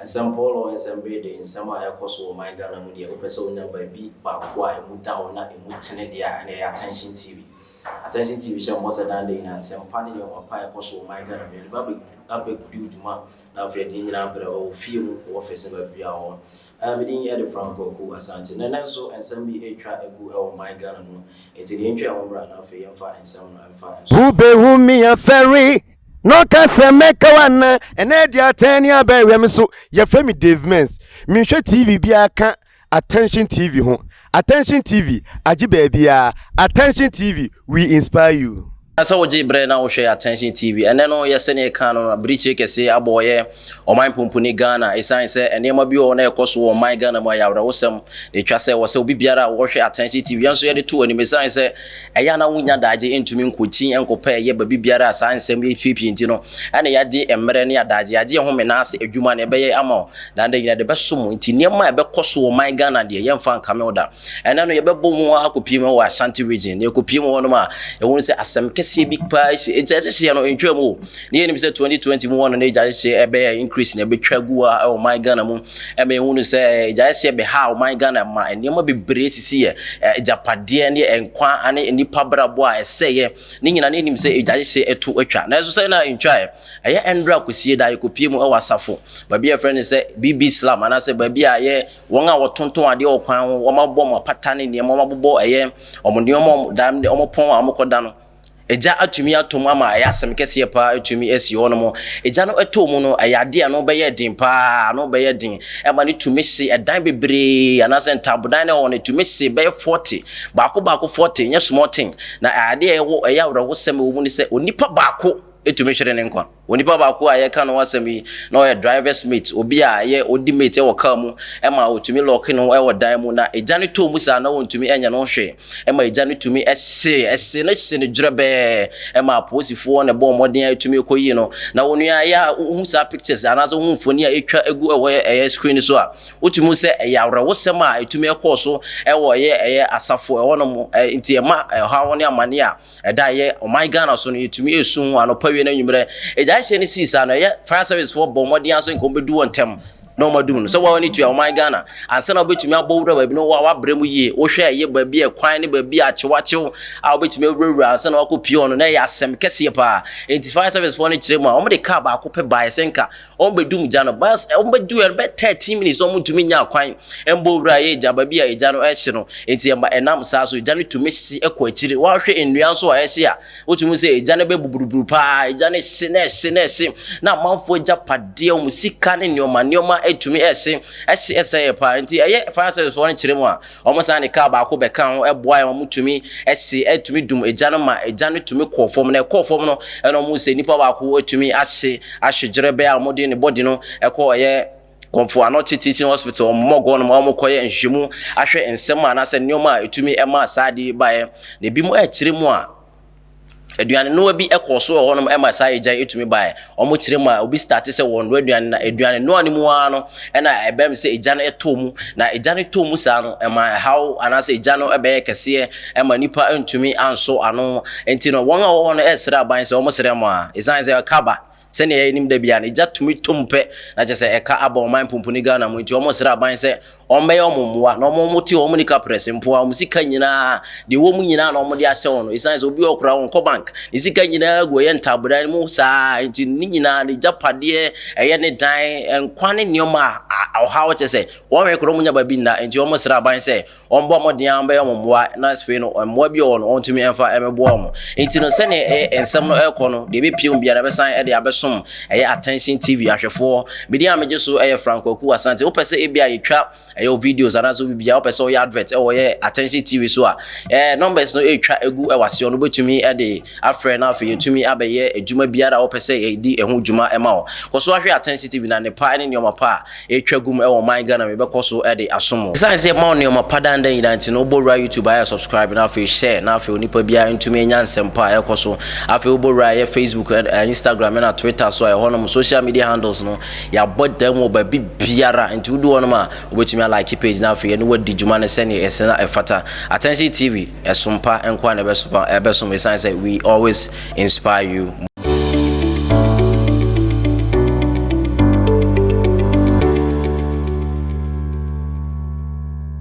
Nsɛmpɔw nsɛm bere de nsɛm a ɛkɔ so wɔ man Ghana mu deɛ, wopɛ sɛ wonya baabi baako a ɛmu da hɔ na ɛmu tene deɛ a, ɛna ɛyɛ Attention TV. Attention TV hyɛ mmɔ sɛ dan de nyinaa nsɛmpa ne nneɛma pa a ɛkɔ so wɔ man Ghana mu, yɛde ba abɛdi dwuma na afei yɛde ne nyinaa brɛ wɔ fie mu, wɔ office ne baabi a wɔ. Mede yɛde Franco Aku Asante. Na ɛnɛ nso nsɛm bi atwa agu ɛwɔ man Ghana mu, nti deɛ yɛntwa ɛho mmra na afei yɛmfa nsɛm no ɛmfa nso. Wobɛhu me afɛre na ɔka sɛ mɛka wana ɛnɛ de atɛn ne abɛɛwɛ me so. Yɛfrɛ me Dave Mens. Menhwɛ TV biara ka Attention TV ho. Attention TV agye baabiara. Attention TV, we inspire you. Sɛ wogye berɛ na wohwɛ Attention TV, ɛnɛ no yɛ sɛneɛ ka no, birikyire kɛse abɔ ɔyɛ ɔman pomponi Ghana, ɛsiane sɛ nneɛma bi wɔ hɔ na ɛkɔ so wɔ ɔman Ghana mu a yɛawerɛwosɛm na ɛtwa sɛ wɔ sɛ obi biara a wɔhwɛ Attention TV, yɛn nso yɛde to anim, ɛsiane sɛ ɛyɛ na wonya daagye ntumi nkɔkyi nkɔpɛ ɛyɛ baabi biara a saa nsɛm yɛ piepie. Nti no ɛna yɛagye mmerɛ ne adagye, yɛagye yɛn ho mena ase adwuma na ɛbɛyɛ ama wo na da nyina de bɛso mu. Nti nneɛma a ɛbɛkɔ so wɔ ɔman Ghana deɛ, yɛmfa nkame wo da. Ɛnɛ no yɛbɛbɔ mu akɔpie mu wɔ Ashanti Region, na yɛkɔpie mu hɔ nom a, ɛhu sɛ asɛm kɛseɛ bi paa ɛhyɛ ɛhyehyeɛ no ntwa mu o. Ne yɛnim sɛ 2020 mu hɔ no na agya hyehyɛ ɛbɛyɛ increase na ɛbɛtwa gu a ɛwɔ ɔman Ghana mu, ɛma yɛhu no sɛ agya hyehyɛ bɛha ɔman Ghana ma nneɛma bebree sisi yɛ agyapadeɛ ne nkwa ne nnipa brabɔ a ɛsɛeɛ ne nyinaa. Ne yɛnim sɛ agya hyehyɛ ɛto atwa, nanso sɛ na ntwaeɛ. Ɛyɛ ɛndra kɔsie da yɛkɔpie mu ɛwɔ Asafo, baabi a yɛfrɛ no sɛ BB Slum, anaasɛ baabi a yɛ wɔn a wɔtontɔn adeɛ wɔ kwan ho, wɔn abɔ wɔn apata ne nneɛma, wɔn abobɔ ɛyɛ wɔn nneɛma, wɔn dan, wɔn pɔn a wɔkɔda no, egya atumi atɔ mu ama ɛyɛ asɛm kɛseɛ paa atumi asi hɔ nom. Egya no ɛtɔ mu no, ɛyɛ adeɛ a no bɛyɛ den paa, no bɛyɛ den ɛma ne tumi hye ɛdan bebree anaasɛ ntaabodan no ɛwɔ no, tumi hye bɛyɛ 40 baako baako 40. Nyɛ small thing. Na adeɛ a ɛwɔ ɛyɛ awerɛhosɛm ɛwɔ mu ne sɛ onipa baako ɛtumi hwere ne nkwa. Onipa baako a yɛka no asɛm yi na ɔyɛ driver's mate, obi a ɛyɛ odi mate ɛwɔ car mu, ɛma otumi lock no ɛwɔ dan mu na egya no tɔ mu saa na wɔntumi ɛnyɛ no hwee, ɛma egya no tumi ɛhye ɛhye no hye no dwerɛbɛɛ, ɛma apolisifoɔ na ɛbɔ mmɔden a ɛtumi kɔ yi no. Na wɔn nua yɛ a wohu saa pictures anaasɛ wohu mfoni a etwa egu ɛwɔ ɛyɛ screen so a, wotumi sɛ ɛyɛ awerɛwosɛm a ɛtumi ɛkɔɔ so ɛwɔ ɛyɛ Asafo ɛwɔ nom. Nti ɛma ɛhaw ne amane a ɛda ɛyɛ ɔman Ghana so no, yɛtumi esu anɔpa wie no anwummerɛ. Ɛgya ahyɛ no sii saa no, ɛyɛ fire service foɔ bɔ mmɔden aso nka wɔbɛdu wɔn ntɛm na wɔn adum no sɛ wɔn ani tua ɔman Ghana ansa na wɔbɛtumi abɔ wura baabi no. Wabrɛ mu yie, wohwɛ ɛyɛ baabi a kwan ne baabi a akyewakyew a wɔbɛtumi awurawura ansa na wakɔ pie hɔ no, na ɛyɛ asɛm kɛseɛ paa. Nti fire service foɔ no kyerɛ mu a, wɔn de car baako pɛ baeɛ sɛ nka wɔn bɛdum gya no bas. Wɔn bɛdu yɛ no bɛ 13 minutes, wɔn ntumi nya kwan mbɔ wura yɛ gya baabi a gya no ɛhye no. Nti ɛma ɛnam saa so gya no tumi hye ɛkɔ akyire. Wɔahwɛ nnua nso a ɛhye a, wotumi sɛ gya no bɛ buburuburu paa. Gya no hye na ɛhye na ɛhye na amanfoɔ agyapadeɛ, wɔn sika ne nneɛma nneɛma atumi ɛhye ɛhye ɛsɛ yɛ paa. Nti ɛyɛ fire service foɔ no kyerɛ mu a, wɔn san de car baako bɛka ho ɛboa yɛn, wɔn tumi ɛhye ɛtumi dum egya no ma egya no tumi kɔɔ fam. Na ɛkɔɔ fam no, ɛna wɔn sɛ nipa baako atumi ahye ahye dwerɛbɛ a wɔde ne body no ɛkɔ ɛyɛ Kɔmfo Anɔkye Teaching Hospital morgue no mu a wɔkɔyɛ nhwehwɛmu ahwɛ nsɛm a anaasɛ nneɛma a ɛtumi ɛma saa de baeɛ. Na ebi mu ɛkyerɛ mu a, aduane noa bi ɛkɔɔ so wɔ hɔnom ɛma saa egya yi etumi baeɛ. Wɔn kyerɛ mu a, obi start sɛ wɔn noa aduane, na aduane noa no mu ara no ɛna ɛbɛn sɛ egya no ɛtɔ mu. Na egya no tɔ mu saa no, ɛma ɛhaw anaasɛ egya no ɛbɛyɛ kɛseɛ ɛma nipa ntumi anso ano. Nti no wɔn a wɔwɔ hɔ no ɛsrɛ aban sɛ wɔn srɛ mo a, ɛsan sɛ ɛka ba sɛnea yɛnim da bia no, egya tumi tɔ mu pɛ na kyerɛ sɛ ɛka aba ɔman pumpuni Ghana mu. Nti wɔn srɛ aban sɛ wɔn bɛyɛ wɔn mmoa na wɔn te wɔn nika prɛs mpo a, wɔn sika nyinaa deɛ ɛwɔ mu nyinaa na wɔn de ahyɛ wɔn no, ɛsiane sɛ obi wɔ koraa wɔn kɔ bank, ne sika nyinaa gu ɛyɛ ntabodan mu saa. Nti ne nyinaa ne gyapadeɛ, ɛyɛ ne dan, nkwa ne nneɛma a ɔhaw kyɛ sɛ wɔn wɛ koraa wɔn nya baabi nna. Nti wɔn srɛ aban sɛ wɔn bɔ mmɔden a wɔbɛyɛ wɔn mmoa, na afei no mmoa bi wɔ hɔ no, wɔntumi mfa ɛmɛboa wɔn. Nti no sɛnea ɛyɛ nsɛm no ɛrekɔ no deɛ, ɛbɛpie mu biara ɛbɛsan ɛde abɛsom ɛyɛ Attention TV ahwɛfoɔ. Medi a megye so ɛyɛ Franco Aku Asante. Wopɛ sɛ ebi a yɛtwa ɛyɛ videos anaasɛ obi bia wopɛ sɛ ɔyɛ advert ɛwɔ yɛ Attention TV so a, numbers no ɛretwa egu ɛwɔ aseɛ no, wobɛtumi ɛde afrɛ na afei yɛtumi abɛyɛ adwuma biara a wopɛ sɛ yɛdi ɛho dwuma ɛma wo. Kɔ so ahwɛ Attention TV na nepa ne nneɛma pa a ɛtwa gu mu ɛwɔ ɔman Ghana mu yɛbɛkɔ so ɛde asom wo. Ɛsiane sɛ ɛma wo nneɛma pa dandan nyinaa nti no, wobɔ wura YouTube ayɛ subscribe na afei share, na afei onipa biara ntumi anya nsɛm pa a ɛkɔ so. Afei wobɔ wura ɛyɛ Facebook, Instagram ɛna Twitter so a, ɛhɔnom social media handles no yɛabɔ dan mu wɔ baabi biara. Nti wodu hɔnom a, wobɛtumi alike page na afei ɛne wadi dwuma no sɛneɛ ɛsɛ na ɛfata. Attention TV, ɛsom pa nko a na ɛbɛsom, ɛsiane sɛ we always inspire you.